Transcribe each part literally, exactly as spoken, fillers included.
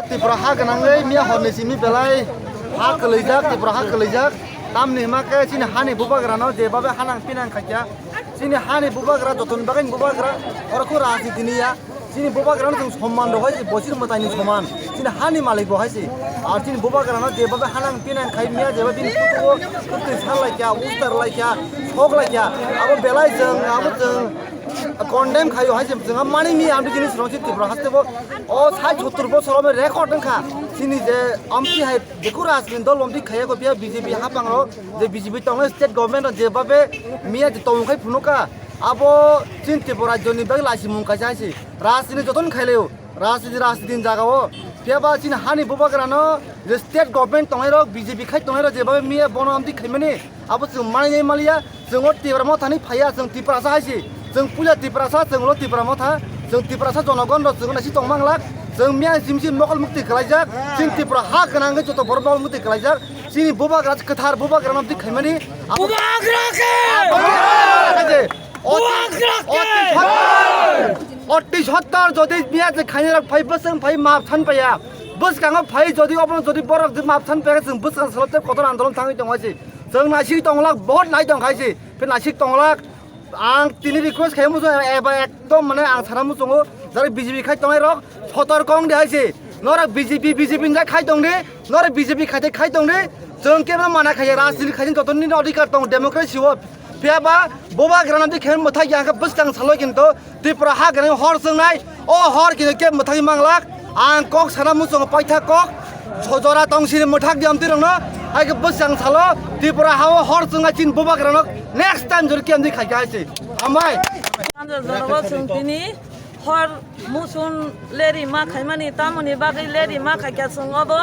Tripura ha gwnangwi miya horni simi belai ha kwlaijak, Tripura ha kwlaijak. Tamni hima khe chini hani bubagrano jebabe hanang pinang khaikya. Chini hani bubagra, jotoni bagwi bubagra, oro kho rajniti niya. Chini bubagrano chwng somman rw hai se, bosir mwtaini soman. Chini hani malik bo hai se. Ar chini bubagrano jebabe hanang pinang khai miya, jeba bini photo o kwtwi sar laikya, ustar laikya, sok laikya. Abo belai chwng, abo chwng condemn khaio hai se, chwng mani miya amtwi chini srong si Tripura haste bo. O sait sottur bosor obo record wngkha. Chini je amtwi hai jeku rajniti dol amtwi khaiya ko biya B J P hapang rok, je B J P tongnai state government rok jebabe miya je tongmung khai phunukha. Abo chini Tripura rajyoni bagwi laisimung kaisa hai se. Rajniti jotono khailaio. Rajniti, rajniti ni jaga o. Phiya ba chini hani bubagrano je state government tongnai rok, B J P khai tongnai rok jebabe miya bono amtwi khaimani. Abo chwng manwi maliya, chwng o Tipra Motha ni phaiya, chwng Tiprasa hai se. Chwng puila Tiprasa, chwng ulo Tipra Motha, chwng Tiprasa jonogon rok chwng naising tong manglak, chwng miya simsi mokol mukti kwlaijak, chwng Tripura ha gwnang wngwi joto borok mokol mukti kwlaijak, chini bubagra kwthar bubagra no twi khaimani. Abo Bubagra khe! Bubagra khe! Oti, Bubagra khe! Oti sottor, oti sottor jodi miya je khainai rok phai bwswng phai map san paiya, bwskango phai jodi obono jodi borok je map san paiya, chwng bwskang salo tei kotor andolon thangwi tongo hai se. Chwng naising tonglak, vote nai tong khai se, phe naising tonglak. Ang tini request khai muchung eba ekdom mane ang sana muchungo, jara B J P khai tongnai rok sotor kong de hai se. Norok B J P, B J P ni jai khai tong de, norok B J P khai khai tong de. Chwng kebo mana khai rajniti khai joto ni adhikar tong democracy o. Phiya ba bubagra no di khe mwthai ya khe bwskang salo kinto Tripura ha gwnang hor chwngnai, o hor khe khe mwthangwi manglak. Ang kok sana muchungo paitha kok, sojora tong sini mwthak di amtwi rokno, hai khe bwsang salo Tripura ha o hor chwngnai chini bubagrano next time jori khe amtwi khai khe hai se. Hambai. Sanja jorogo chwng tini hor muchung leri ma khaimani tamoni bagwi leri ma khaikha chwng obo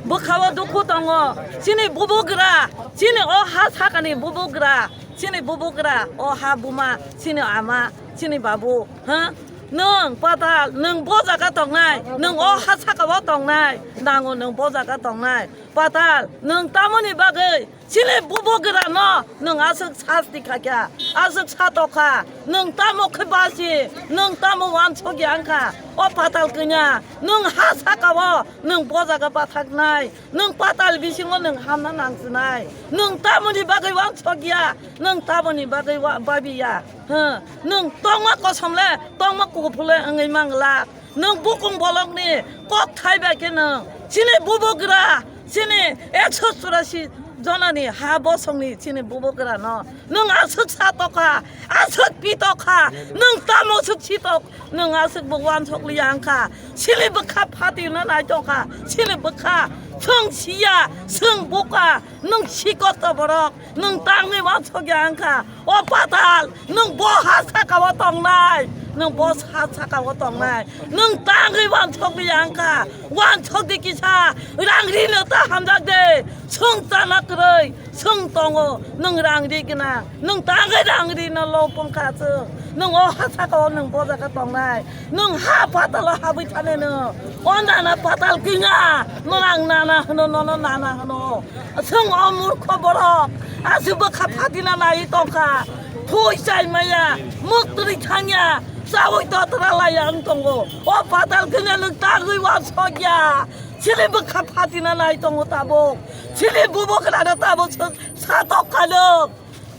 bwkhao dukhu tongo. Chini bubagra, chini o ha sakani bubagra. Chini bubagra, o ha buma, chini ama, chini babu, ha? Nwng patal, nwng bo jaga tongnai, nwng o ha saka o tongnai, nango nwng bo jaga tongnai. Patal, nwng tamoni bagwi Chini bubagra no nwng aswk sasti kha kya, aswk satokha, nwng tamo khe basi, nwng tamo wansok ya wngkha, o patal kanya, nwng ha saka o nwng bojaga pathaknai, nwng patal bisingo nwng hamna nangsinai, nwng tamoni bagwi wansok ya, nwng tamoni bagwi wa-, babi ya, huh, nwng tongma kosom le, tongma kuphur le wngwi manglak. Nwng bukung bolokni kok thai bai khe nwng chini bubagra, chini ekso churasi jonani ha bosongni chini bubagra no nwng aswk satokha, aswk pitokha, nwng tamo swk sitok, nwng aswk bo wansok liya wngkha. Chini bwkha phatina nai tongkha, chini bwkha chwng siya, chwng buka, nwng sikot to borok, nwng tangwi wansok ya wngkha. O patal, nwng bo ha saka o tongnai, nwng bo ha saka o tongnai, nwng tangwi wansok di wngkha, wansok di kisa, rang ri no ta hamjak de, chwng chana kwrwi, chwng tongo, nwng rang ri gwnang, nwng tangwi rang ri no lo pungkha chwng, nwng o ha saka o nwng bo jaga tongnai, nwng ha patal o habwi thane no, o nana patal kinga, no nang nana hwno, nono nana hwno. Chwng o murkho borok, aswk bwkha phatina nai tongkha, thwi chai maya, mwktwrwi thangya, chaui totra laiya wng tongo. O patal kanya nwng tagwi wansokya, chini bwkha phatina nai tongo tabuk, chini bubagra no tabuk chwng satok kha nwng.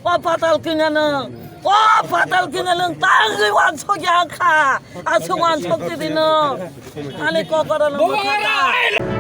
O patal kanya nwng, o patal kanya nwng tagwi wansokya wngkha, aswk wansok tidi nwng. Ani kokoro nwng bwkha ta.